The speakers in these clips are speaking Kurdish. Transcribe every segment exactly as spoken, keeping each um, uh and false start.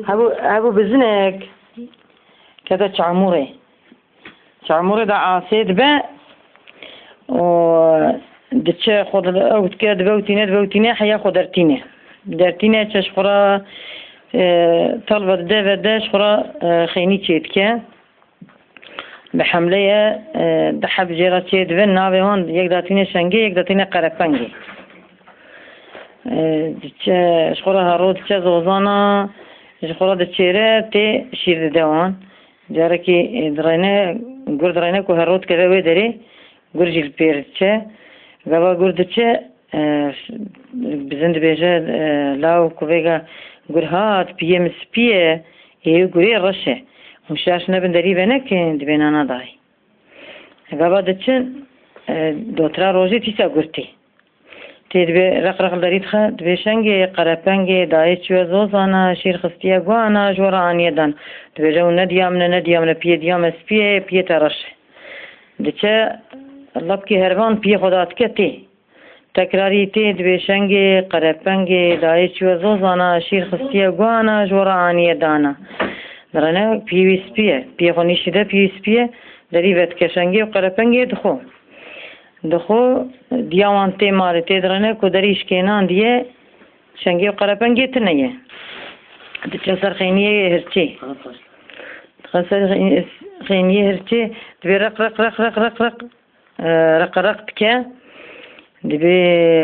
Hebû, hebû bizinek kete çamûrê. Çamûrê de asê dibe û diçe xwe de ew dike, dibe û tîne, dibe û tîne, heya xwe dertîne. Dertîne çe ji xwe re, e, talve dide ve de ji xwe re, e, xeynî çê dike. Bi hemleye, e, di heb jê re çê dibin, navê wan yek datîne şengê, yek datîne qerepengê. E, diçe, ji xwe re hero diçe zozana, ji xwe re diçêre tê şîr dide wan. Carekî, e, dirêne, gur dirêne ku hero dikeve wê derê, gur jî li pêr diçe. Gava gur diçe, e, bizin dibêje, e, law ku vêga gur hat, piyê min spî ye, ê gurê reş e. Hûn şaş nebin derî ve nekin, dibê nana dayê. Gava diçin, e, dotira rojê tîsa gur tê. Tê dibê req req li derî dixe, dibê şengê, qerepengê, dayê çûye zozana, şîr xistiye guhana, ji we re aniye dan. Dibêje hûn ne diya min e, ne diya min e, piyê diya me spî ye, piyê te reş e. Diçe lepkî hervan piyê xwe datike tê. Tekrarî tê dibê şengê, qerepengê, dayê çûye zozana, şîr xistiye guhana, ji we re aniye dana. Dirêne piyê wî spî ye. Piyê xwe nîşî de piyê wî spî ye. Derî vedike şengê û qerepengê dixwe. Dixwe, diya wan tê malê tê dirêne ku derî şikênandiye, şengê û qerepengê tune ye. Diçe ser xeyniyê hirçê. Dixe ser xey-, xeyniyê hirçê, dibê req, req, req, req, req, req. E, req req dike. Dibê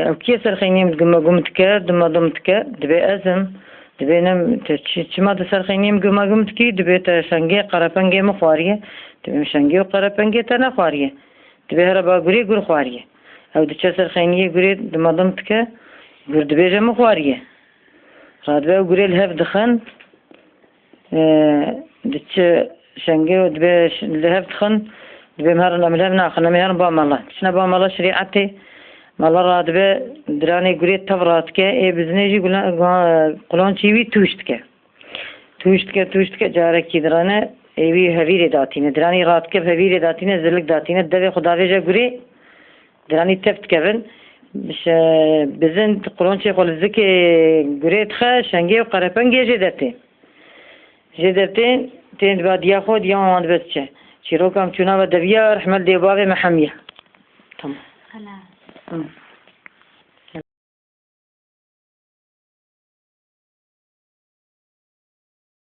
ew kî ye ser xeyniyê min guma gum dike, duma dum dike? Dibê ez im. Dibê ne, te çi, çima tu ser xeyniyê min guma gum dikî? Dibê te şengê qerepengê min xwariye. Dibê min şengê û qerepengê te nexwariye. Dibê here ba gurê gur xwariye. Ew diçe ser xeyniyê gurê duma dum dike. Gur dibêje min xwariye. Radibe ew gurê li hev dixin. E, diçe şengê û dibê ş-, li hev dixin, dibê em herin, em li hev naxin, em ê herin ba mala. Diçine ba mala şerîetê, mala radibe, diranê gurê tev radike, ê bizinê jî gula-, gua-, qulonçî wî tûş dike. Tûş dike, tûş dike, carekî dirêne, ê wî hevîrê datîne. Diranî radike, hevîrê datîne, zilik datîne, devê xwe davêje gurê, diranî tev dikevin. Şe-, bizin qulonçê xwe li zikê gurê dixe, şengê û qerepengê jê dertê. Jê dertê, tên dibe diya xwe, diya wan dibe diçe. Çîroka min çûna ve deviya rehmet dê bavê me hemiye. Tamam. Tamam.